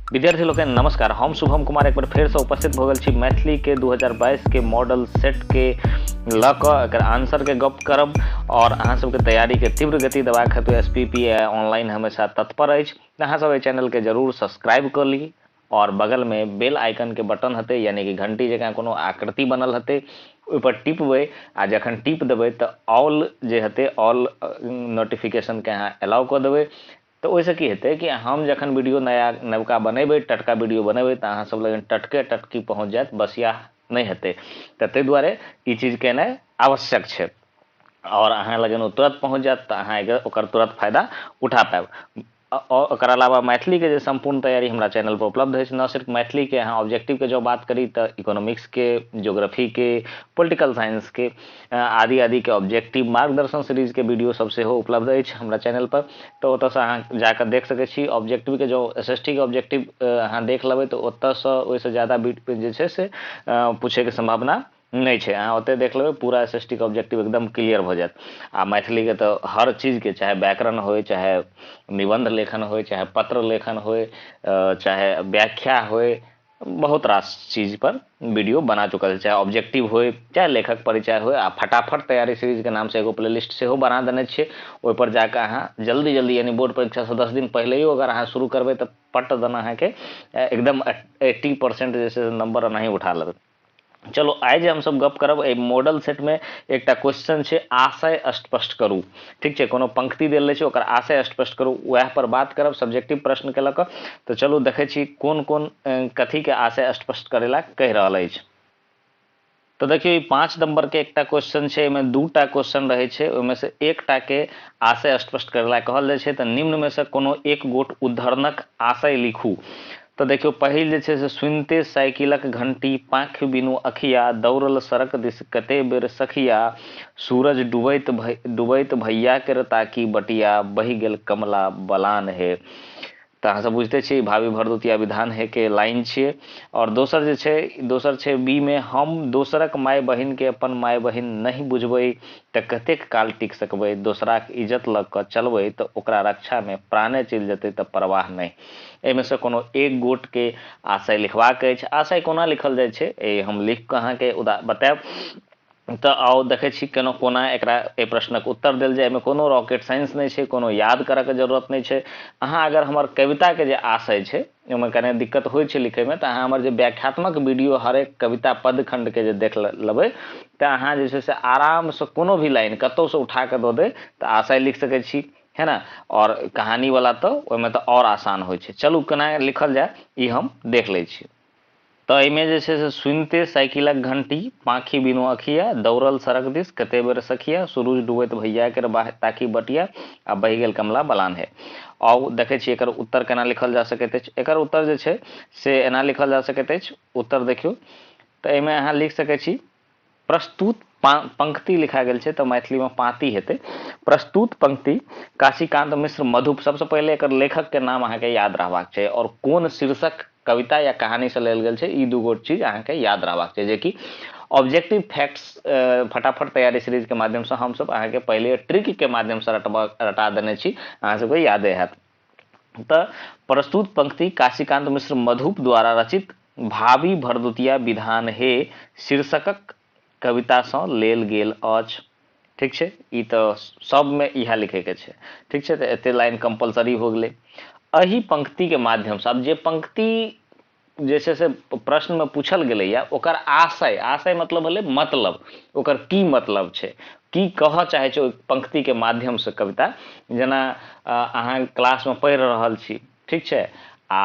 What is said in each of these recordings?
विद्यार्थी लोकनि नमस्कार, हम शुभम कुमार एक बेर फेरसँ उपस्थित भऽ गेल छी मैथिलीके 2022 के मॉडल सेटके लऽ कऽ एकर आंसरके गप करब और अहाँ सबके तैयारीके तीव्र गति देबाक हेतु एस पी पी ऑनलाइन हमेशा तत्पर अछि। अहाँ सब एहि चैनलके जरूर सब्सक्राइब कऽ ली और बगलमे बेल आइकनके बटन हेतै, यानी कि घंटी जकाँ कोनो आकृति बनल हेतै, ओहिपर टिपबै आ जखन टिप देबै तऽ ऑल जे हेतै ऑल नोटिफिकेशनके अहाँ अलाउ कऽ देबै। तऽ ओहिसँ की हेतै कि हम जखन वीडियो नया नवका बनेबै, टटका वीडियो बनेबै, तऽ अहाँ सब लग टटके टटकी पहुँच जायत, बसिया नहि हेतै। तऽ ताहि दुआरे ई चीज केनाइ आवश्यक छै आओर अहाँ लगन ओ तुरंत पहुँच जायत तऽ अहाँ ओकर तुरंत फायदा उठा पायब। आओर ओकर अलावा मैथिलीके जे सम्पूर्ण तैयारी हमरा चैनल पर उपलब्ध अछि, न सिर्फ मैथिलीके, अहाँ ऑब्जेक्टिवके जँ बात करी तऽ इकोनॉमिक्सके, ज्योग्राफीके, पोलिटिकल साइंसके आदि आदिके ऑब्जेक्टिव मार्गदर्शन सीरीजके वीडियो सब सेहो उपलब्ध अछि हमरा चैनल पर। तऽ ओतऽसँ अहाँ जाकऽ देख सकै छी। ऑब्जेक्टिवके जँ एस एस टी के ऑब्जेक्टिव अहाँ देख लेबै तऽ ओतऽसँ ओहिसँ ज्यादा जे छै से पूछैके सम्भावना नहि छै। अहाँ ओतहि देख लेबै, पूरा एस एस टी के ऑब्जेक्टिव एकदम क्लियर भऽ जायत। आ मैथिलीके तऽ हर चीजके, चाहे व्याकरण होइ, चाहे निबन्ध लेखन होइ, चाहे पत्र लेखन होइ, चाहे व्याख्या होइ, बहुत रास चीज पर वीडियो बना चुकल छै, चाहे ऑब्जेक्टिव होइ, चाहे लेखक परिचय होइ। आ फटाफट तैयारी सीरीजके नामसँ एगो प्लेलिस्ट सेहो बना देने छियै, ओहिपर जाकऽ अहाँ जल्दी जल्दी, यानी बोर्ड परीक्षासँ 10 दिन पहिलैयो अगर अहाँ शुरू करबै तऽ पट दना अहाँके एकदम 80% जे छै से नंबर एनाही उठा लेबै। चलो आइ जे हमसब गप करब एहि मॉडल सेटमे एकटा क्वेश्चन छै, आशय स्पष्ट करू। ठीक छै, कोनो पंक्ति देल रहै छै, ओकर आशय स्पष्ट करू, वएह पर बात करब सब्जेक्टिव प्रश्नके लऽ कऽ। तऽ चलू देखै छी कोन कोन कथीके आशय स्पष्ट करै लए कहि रहल अछि। तऽ देखियौ, ई 5 नंबरके एकटा क्वेश्चन छै, एहिमे 2टा क्वेश्चन रहै छै, ओहिमे से एकटाके आशय स्पष्ट करै लए कहल जाइ छै। तऽ निम्नमे से कोनो एक गोट उद्धरणक आशय लिखू। तऽ देखियौ, पहिल जे छै से सुनिते साइकिलक घंटी, पाँखि बिनु अखिया, दौड़ल सड़क दिस कते बेर सखिया, सूरज डूबैत डूबैत भैया केर ताकी बटिया, बहि गेल कमला बलान हे। तऽ अहाँ सब बुझिते छी भाभी भरदुतिया विधान हे के लाइन छियै। आओर दोसर जे छै, दोसर छै बी मे, हम दोसरक माय बहिनके अपन माय बहिन नहि बुझबै तऽ कतेक काल टिक सकबै, दोसराक इज्जत लऽ कऽ चलबै तऽ ओकरा रक्षामे प्राणे चलि जेतै तऽ परवाह नहि। एहिमे से कोनो एक गोटके आशय लिखबाक अछि। आशय कोना लिखल जाइ छै ए हम लिख कऽ अहाँके बतायब। तऽ आउ देखै छी केना कोना एकरा एहि प्रश्नक उत्तर देल जाय। एहिमे कोनो रॉकेट साइंस नहि छै, कोनो याद करऽके जरूरत नहि छै। अहाँ अगर हमर कविताके जे आशय छै ओहिमे कने दिक्कत होइ छै लिखैमे, तऽ अहाँ हमर जे व्याख्यात्मक वीडियो हरेक कविता पदखण्डके जे देख लेबै तऽ अहाँ जे छै से आरामसँ कोनो भी लाइन कतहुसँ उठा कऽ दऽ दै तऽ आशय लिख सकै छी, है ना। आओर कहानीवला तऽ ओहिमे तऽ आओर आसान होइ छै। चलू केना लिखल जाय ई हम देख लै छी। तऽ एहिमे जे छै से सुनिते साइकिलक घंटी, पाँखि बिनु अखिया, दौड़ल सड़क दिस कते बेर सखिया, सुरुज डूबैत भैया केर ताकी बटिया, आ बहि गेल कमला बलान हे। आउ देखै छी एकर उत्तर केना लिखल जा सकैत अछि। एकर उत्तर जे छै से एना लिखल जा सकैत अछि। उत्तर देखियौ, तऽ एहिमे अहाँ लिख सकै छी प्रस्तुत पंक्ति लिखा गेल छै तऽ मैथिलीमे पाँति हेतै। प्रस्तुत पंक्ति काशीकांत मिश्र मधुप, सबसँ पहिले एकर लेखकके नाम अहाँके याद रहबाक छै और कोन शीर्षक कविता या कहानीसँ लेल गेल छै, ई दू गोट चीज अहाँके याद रहबाक छै, जेकि ऑब्जेक्टिव फैक्ट्स फटाफट तैयारी सीरीजके माध्यमसँ हमसब अहाँके पहिले ट्रिकके माध्यमसँ रटा देने छी, अहाँ सबके यादे हैत। तऽ प्रस्तुत पंक्ति काशीकांत मिश्र मधुप द्वारा रचित भावी भरदुतिया विधान हे शीर्षकक कवितासँ लेल गेल अछि। ठीक छै, ई तऽ सबमे इएह लिखैके छै। ठीक छै, तऽ एते लाइन कम्पलसरी हो गेलै। एहि पंक्तिके माध्यमसँ आब जे पंक्ति जे छै से प्रश्नमे पूछल गेलैया ओकर आशय, आशय मतलब भेलै मतलब, ओकर की मतलब छै, की कहऽ चाहै छै ओहि पंक्तिके माध्यमसँ कविता। जेना अहाँ क्लासमे पढ़ि रहल छी, ठीक छै, आ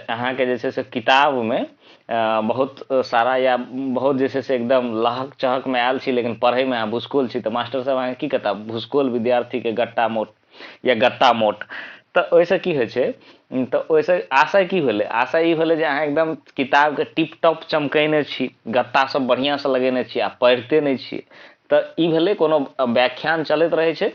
अहाँके जे छै से किताबमे बहुत सारा या बहुत जे छै से एकदम लहक चहकमे आयल छी, लेकिन पढ़ैमे अहाँ भुसकोल छी, तऽ मास्टर साहब अहाँके की कहता, भुसकोल विद्यार्थीके गट्टा मोट या गत्ता मोट। तऽ ओहिसँ की होइ छै, तऽ ओहिसँ आशय की भेलै, आशय ई भेलै जे अहाँ एकदम किताबके टिप टॉप चमकेने छी, गत्ता सब बढ़िआँसँ लगेने छी आ पढ़िते नहि छी। तऽ ई भेलै कोनो व्याख्यान चलैत रहै छै,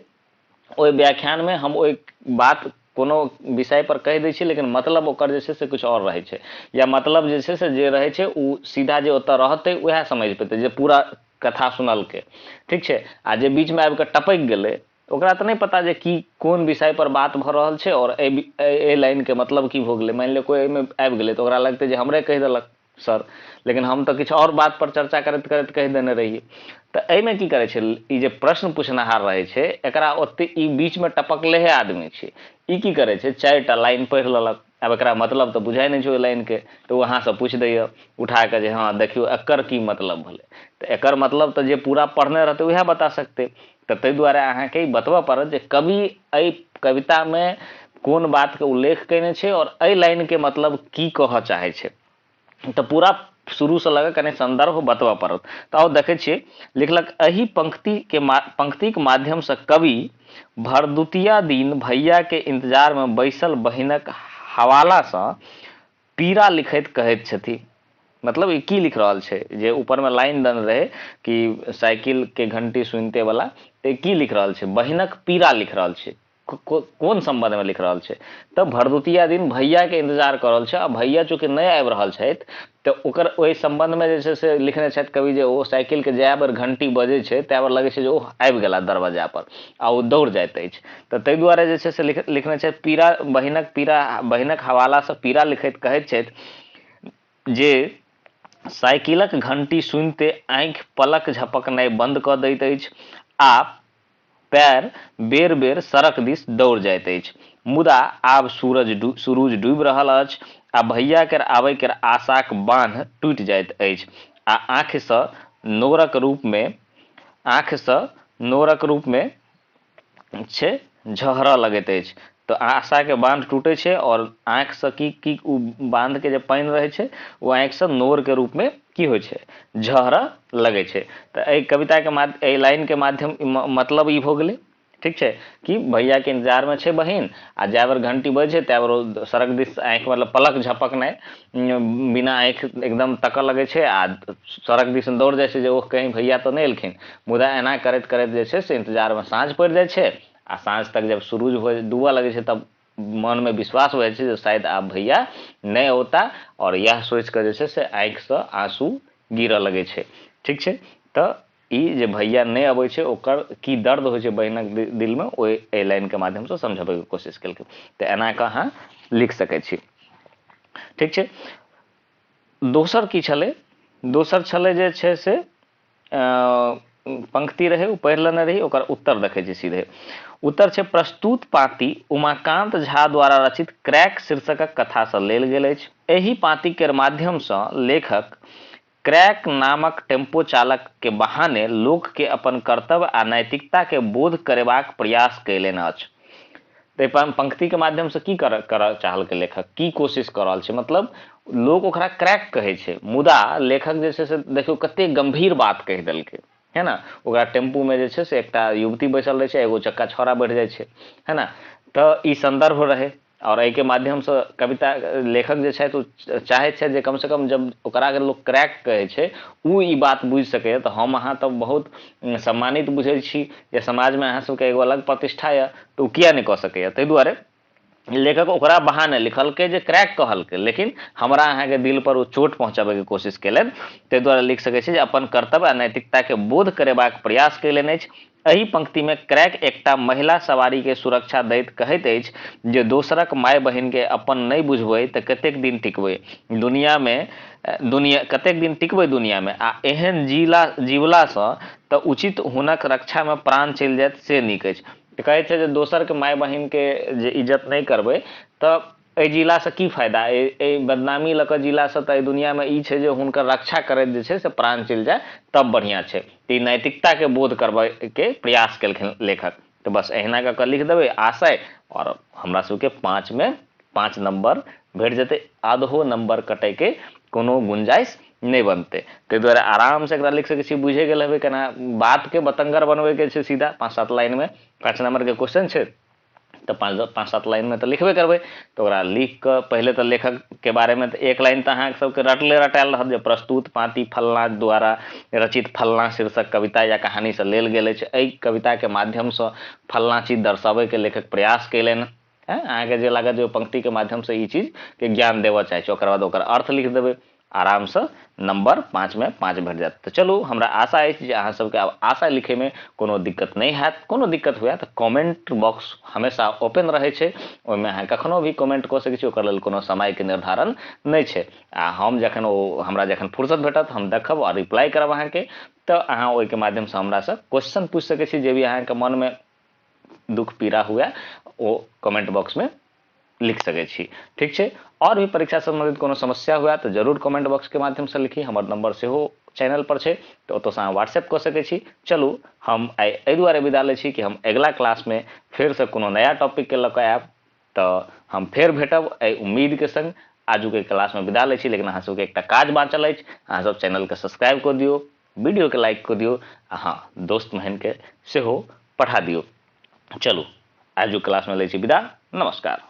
ओहि व्याख्यानमे हम ओहि बात कोनो विषय पर कहि दै छियै, लेकिन मतलब ओकर जे छै से किछु आओर रहै छै, या मतलब जे छै से जे रहै छै ओ सीधा जे ओतऽ रहतै उएह समझि पेतै जे पूरा कथा सुनलकै। ठीक छै, आ जे बीचमे आबि कऽ टपकि गेलै ओकरा तऽ नहि पता जे की कोन विषय पर बात भऽ रहल छै आओर एहि एहि लाइनके मतलब की भऽ गेलै। मानि लिअ कोइ एहिमे आबि गेलै तऽ ओकरा लगतै जे हमरे कहि देलक सर, लेकिन हम तऽ किछु आओर बात पर चर्चा करैत करैत कहि देने रहियै। तऽ एहिमे की करै छै, ई जे प्रश्न पुछनिहार रहै छै एकरा ओते ई बीचमे टपकलेहे आदमी छै, ई की करै छै 4टा लाइन पढ़ि लेलक, आब एकरा मतलब तऽ बुझाइ नहि छै ओहि लाइनके, तऽ ओ अहाँसँ पूछि दैए उठा कऽ जे हँ देखियौ एकर की मतलब भेलै। तऽ एकर मतलब तऽ जे पूरा पढ़ने रहतै उएह बता सकतै। तऽ ताहि दुआरे अहाँके ई बतबऽ पड़त जे कवि एहि कवितामे कोन बातके उल्लेख कयने छै आओर एहि लाइनके मतलब की कहऽ चाहै छै। तऽ पूरा शुरूसँ लऽ कऽ कनि सन्दर्भ बतबऽ पड़त। तऽ आउ देखै छियै, लिखलक एहि पंक्तिके पंक्तिक माध्यमसँ कवि भरदुतिया दिन भैयाके इन्तजारमे बैसल बहिनक हवालासँ पीड़ा लिखैत कहैत छथि। मतलब ई की लिख रहल छै, जे ऊपरमे लाइन देने रहै कि साइकिलके घंटी सुनिते वला, तऽ ई की लिख रहल छै, बहिनक पीड़ा लिख रहल छै। कोन सम्बन्धमे लिख रहल छै, तऽ भरदुतिया दिन भैयाके इन्तजार कऽ रहल छै आ भैया चूँकि नहि आबि रहल छथि तऽ ओकर ओहि सम्बन्धमे जे छै से लिखने छथि कवि जे ओ साइकिलके जए बेर घंटी बजै छै तए बेर लगै छै जे ओ आबि गेला दरवाजापर आ ओ दौड़ जाइत अछि। तऽ ताहि दुआरे जे छै से लिखने छथि पीड़ा, बहिनक पीड़ा, बहिनक हवालासँ पीड़ा लिखैत कहैत छथि जे साइकिलक घंटी सुनिते आँखि पलक झपकनाइ बन्द कऽ दैत अछि आ पैर बेर-बेर सड़क दिस दौड़ जाइत अछि। मुदा आब सूरज सुरुज डूबि रहल अछि आ भैया केर आबय केर आशाक बान्ह टूटि जाइत अछि आ आँखिसँ नोरक रूपमे आँखिसँ नोरक रूपमे छै झहरऽ लगैत अछि। तऽ आशाके बान्ह टूटै छै आओर आँखिसँ की की ओ बान्धके जे पानि रहै छै ओ आँखिसँ नोरके रूपमे की होइ छै, झहरऽ लगै छै। तऽ एहि कविताके माध्य एहि लाइनके माध्यम मतलब ई भऽ गेलै, ठीक छै, कि भैयाके इन्तजारमे छै बहिन आ जाए बेर घण्टी बजै छै तए बेर ओ सड़क दिस आँखि मतलब पलक झपकनाइ बिना आँखि एकदम तकऽ लगै छै आ सड़क दिस दौड़ जाइ छै जे ओ कहीं भैया तऽ नहि एलखिन। मुदा एना करैत करैत जे छै से इन्तजारमे साँझ पड़ि जाइ छै आ साँझ तक जब सुरुज हो डूबऽ लगै छै तब मनमे विश्वास हो जाइ छै जे शायद आब भैया नहि औता, आओर इएह सोचि कऽ जे छै से आँखिसँ आँसू गिरऽ लगै छै। ठीक छै, तऽ ई जे भैया नहि अबै छै ओकर की दर्द होइ छै बहिनक दिलमे, ओहि एहि लाइनके माध्यमसँ समझबैके कोशिश केलकै। तऽ एना कऽ अहाँ लिख सकै छी। ठीक छै, दोसर की छलै, दोसर छलै जे छै से पंक्ति रहै, ओ पढ़ि लेने रही, ओकर उत्तर देखै छी सीधे। उत्तर छै प्रस्तुत पाँति उमाकान्त झा द्वारा रचित क्रैक शीर्षकक कथासँ लेल गेल अछि। एहि पाँति केर माध्यमसँ लेखक क्रैक नामक टेम्पो चालक के बहाने लोक के अपन कर्तव्य आ नैतिकता के बोध करेबाक प्रयास कयलनि अछि। ताहि पंक्तिके माध्यमसँ की करऽ करऽ चाहलकै लेखक, की कोशिश कऽ रहल छै, मतलब लोक ओकरा क्रैक कहै छै मुदा लेखक जे छै से देखियौ कतेक गम्भीर बात कहि देलकै, है ने। ओकरा टेम्पूमे जे छै से एकटा युवती बैसल रहै छै, एगो चक्का छौड़ा बैठ जाइ छै, है ने। तऽ ई सन्दर्भ रहै आओर एहिके माध्यमसँ कविता लेखक जे छथि ओ चाहै छथि जे कमसँ कम जब ओकरा अगर लोक क्रैक कहै छै ओ ई बात बुझि सकैए तऽ हम अहाँ तऽ बहुत सम्मानित बुझै छी जे समाजमे अहाँ सबके एगो अलग प्रतिष्ठा यऽ, तऽ ओ किया नहि कऽ सकैए। ताहि दुआरे लेखक ओकरा बहाने लिखलकै जे क्रैक कहलकै, लेकिन हमरा अहाँके दिल पर ओ चोट पहुँचाबैके कोशिश केलनि। ताहि दुआरे लिख सकै छी जे अपन कर्तव्य आ नैतिकताके बोध करेबाक प्रयास कयलनि अछि। एहि पंक्तिमे क्रैक एकटा महिला सवारीके सुरक्षा दैत कहैत अछि जे दोसरक माय बहिनके अपन नहि बुझबै तऽ कतेक दिन टिकबै दुनियामे, दुनिया कतेक दिन टिकबै दुनियामे, आ एहन जीला जीवलासँ तऽ उचित हुनक रक्षामे प्राण चलि जायत से नीक अछि। तऽ कहै छै जे दोसरके माय बहिनके जे इज्जत नहि करबै तऽ एहि जिलासँ की फायदा, एहि बदनामी लऽ कऽ जिलासँ तऽ एहि दुनिआँमे ई छै जे हुनकर रक्षा करैत जे छै से प्राण चलि जाय तब बढ़िआँ छै। तऽ ई नैतिकताके बोध करबैके प्रयास केलखिन लेखक। तऽ बस एहिना कऽ कऽ लिख देबै आशय आओर हमरा सबके 5 में 5 नम्बर भेट जेतै, आधो नम्बर कटैके कोनो गुंजाइश नहि बनतै। ताहि दुआरे आरामसँ एकरा लिख सकै छी। बुझे गेल हेबै केना बातके बतंगर बनबैके छै, सीधा 5-7 लाइनमे 5 नम्बरके क्वेश्चन छै तऽ 5-7 लाइनमे तऽ लिखबे करबै। तऽ ओकरा लिख कऽ पहिले तऽ लेखकके बारेमे तऽ एक लाइन तऽ अहाँ सबके रटले रटायल रहत जे प्रस्तुत पाँति फल्लाँ द्वारा रचित फल्लाँ शीर्षक कविता या कहानीसँ लेल गेल अछि, एहि कविताके माध्यमसँ फल्लाँ चीज दर्शाबैके लेखक प्रयास कयलनि हँ। अहाँके जे लागत जे ओ पंक्तिके माध्यमसँ ई चीजके ज्ञान देबऽ चाहै छै, ओकर बाद ओकर अर्थ लिख देबै। आरामसँ नम्बर 5 में 5 भेट जायत। तऽ चलू, हमरा आशा अछि जे अहाँ सबके आब आशा लिखैमे कोनो दिक्कत नहि हैत। कोनो दिक्कत हुए तऽ कमेंट बॉक्स हमेशा ओपन रहै छै, ओहिमे अहाँ कखनो भी कमेंट कऽ सकै छी, ओकर लेल कोनो समयके निर्धारण नहि छै। आ हम जखन ओ हमरा जखन फुर्सत भेटत, हम देखब आ रिप्लाई करब अहाँके। तऽ अहाँ ओहिके माध्यमसँ हमरासँ क्वेश्चन पूछि सकै छी, जे भी अहाँके मनमे दुख पीड़ा हुए ओ कमेंट बॉक्समे लिख सकै छी। ठीक छै? आओर भी परीक्षा सम्बन्धित कोनो समस्या हुए तऽ जरूर कमेंट बॉक्सके माध्यमसँ लिखी। हमर नंबर सेहो चैनल पर छै, तऽ ओतऽसँ अहाँ व्हाट्सएप कऽ सकै छी। चलू, हम आइ एहि दुआरे विदा लै छी कि हम अगिला क्लासमे फेरसँ कोनो नया टॉपिकके लऽ कऽ आयब, तऽ हम फेर भेटब एहि उम्मीदके संग आजुके क्लासमे विदा लै छी। लेकिन अहाँ सबके एकटा काज बाँचल अछि, अहाँ सब चैनलके सब्सक्राइब कऽ दियौ, वीडियोके लाइक कऽ दियौ आ हँ, दोस्त महिनके सेहो पठा दियौ। चलू, आजुक क्लासमे लै छी विदा। नमस्कार।